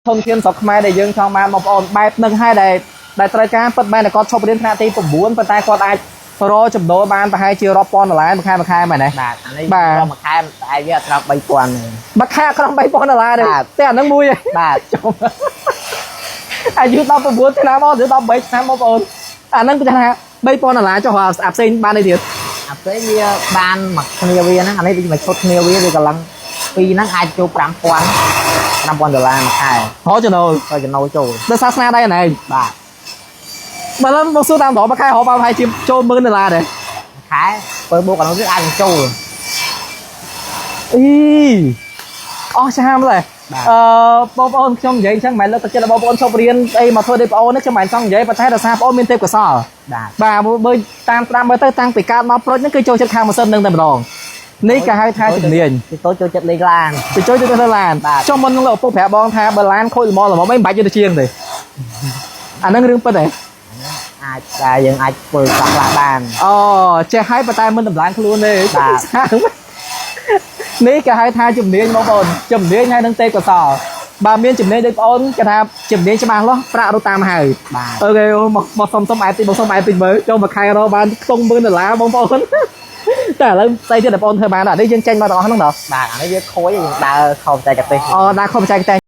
ធនធានស្រុកខ្មែរដែលយើងចង់បានបងប្អូនបែបនឹងហើយដែលដែលត្រូវការពិតមែនតែគាត់ឈប់រៀនថ្នាក់ទី9ប៉ុន្តែគាត់អាចរកចំណូលបានប្រហែលជារាប់ពាន់ដុល្លារមួយខែមួយខែមែនទេ? បាទអានេះ បាទ មួយខែតែវាអត់ត្រឹម3000ទេ។ មួយខែក្រោម3000ដុល្លារទេ? បាទ។ តែអានឹងមួយឯង បាទ។ ចំអាយុ19ឆ្នាំអត់ឬ13ឆ្នាំបងប្អូនអាហ្នឹងគេថា3000ដុល្លារចុះអាផ្សេងបានអីទៀត? អាផ្សេងវាបានមួយគ្នាវាហ្នឹងអានេះវាមួយឈុតគ្នាវាវាកន្លងពីរហ្នឹងអាចចូល5000 5000ដុល្លារមួយខែ។ រកចំណូល ក៏ចំណូលចូល ដោយសាសនាដែរណែឯង បាទ។ បើឡើងមកសួរតាមត្រង់មួយខែរកបានប្រហែលជាចូល10000ដុល្លារដែរ? ខែបើបូកអានោះទៀតអាចនឹងចូល អីអស់ចាមឡើយ បាទ។ អឺបងប្អូនខ្ញុំនិយាយអញ្ចឹងមិនមែនលើកទឹកចិត្តដល់បងប្អូនឈប់រៀនអីមកធ្វើដូចបងប្អូននេះខ្ញុំមិនចង់និយាយប៉ុន្តែដោយសារបងប្អូនមានទេពកោសល្យ បាទ។ បាទមើលតាមស្ដាប់មើលទៅតាំងពីកើតមកប្រុចហ្នឹងគឺចូលចិត្តខាងម៉ាស៊ីនហ្នឹងតែម្ដងនេះគេហៅថាជំនាញ ពីតូចចូលចិត្តលេងឡាន ទៅចូលទៅទៅឡាន បាទ។ ចុះមុននឹងលោកឪពុកប្រាប់បងថាបើឡានខូចល្មមល្មមអីមិនបាច់យកទៅជាងទេអាហ្នឹងរឿងពិតទេ? អាចតែយើងអាចធ្វើខ្លះខ្លះបាន។ អូចេះហើយប៉ុន្តែមិនតម្លើងខ្លួនទេ។ បាទ។ នេះគេហៅថាជំនាញបងប្អូនជំនាញហើយនឹងទេពកោសល្យបើមានជំនាញដូចបងប្អូនគេថាជំនាញច្បាស់លាស់ប្រាក់រត់តាមហើយ បាទ។ OK មកមកសុំសុំអែបតិចបងសុំអែបតិចមើលចូលមួយខែរកបានខ្ទង់10000ដុល្លារបងប្អូនតែឥឡូវស្អីទៀតដែលបងប្អូនធ្វើបានអានេះយើងចេញមកទាំងអស់ហ្នឹងដល់ បាទអានេះវាខូចយើងដើរខុសបច្ចេកទេស។ អូដើរខុសបច្ចេកទេស។